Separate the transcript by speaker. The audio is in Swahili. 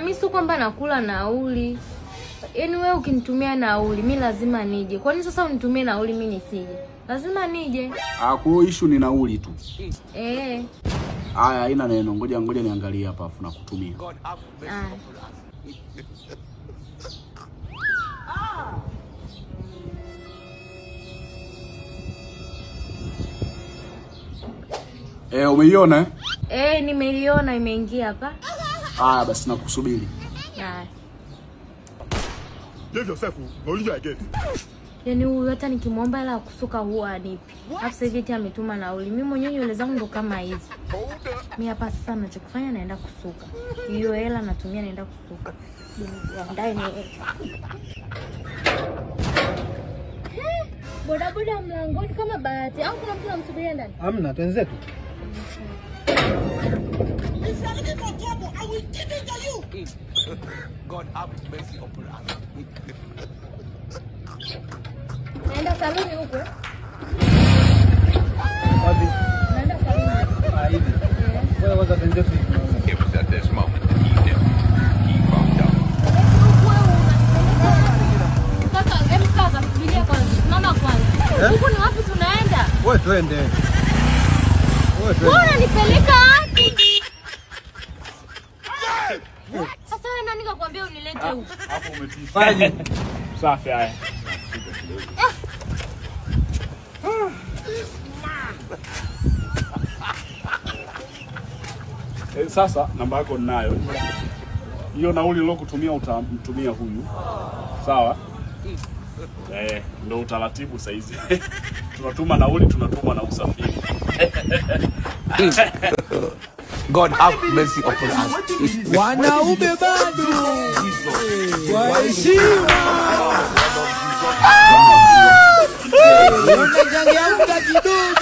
Speaker 1: mimi sio kwamba nakula nauli. Yaani wewe ukinitumia nauli, mimi lazima nije. Kwa nini sasa unitumie nauli mimi nisije? Lazima nije.
Speaker 2: Ah, kwa hiyo issue ni nauli tu.
Speaker 1: Eh.
Speaker 2: Haya, haina neno. Ngoja niangalie hapa afu nakutumia.
Speaker 1: Ah.
Speaker 2: Eh, umeiona eh?
Speaker 1: Eh, nimeiona imeingia hapa.
Speaker 2: Haya basi nakusubiri.
Speaker 1: Haya.
Speaker 3: Give yourself, no you get.
Speaker 1: Yaani huyu hata nikimuomba hela kusuka huwa anipi. Alafu sasa hivi ametuma nauli. Mimi mwenyewe nywele zangu ndo kama hizi. Mimi hapa sasa ninachokifanya naenda kusuka. Hiyo hela natumia naenda kusuka. Ndai ni boda boda mlangoni kama bahati. Au kuna mtu anamsubiria ndani?
Speaker 4: Hamna, twenzetu.
Speaker 5: If you are looking for trouble, I will give it to you.
Speaker 6: God have mercy upon us.
Speaker 1: Naenda saluni huko.
Speaker 4: Wapi?
Speaker 1: Naenda saluni.
Speaker 4: Ah, hivi. Wewe kwanza twenzetu.
Speaker 6: It was at this moment that he knew. He fucked up.
Speaker 1: Kaka, hebu kaza, subiria kwanza. Simama kwanza. Huko ni wapi tunaenda?
Speaker 4: Wewe twende. Wewe twende.
Speaker 1: Wewe unanipeleka wapi? Sasa wewe nani kakwambia unilete huku?
Speaker 2: Hapo umetisha. Safi haya. Sasa namba yako ninayo. Hiyo nauli nilokutumia utamtumia huyu. Sawa? Eh, ndio utaratibu sasa hizi. Tunatuma nauli, tunatuma na usafiri.
Speaker 6: God have mercy upon us.
Speaker 7: Wanaume bado waheshima. Unachangia muda kidogo.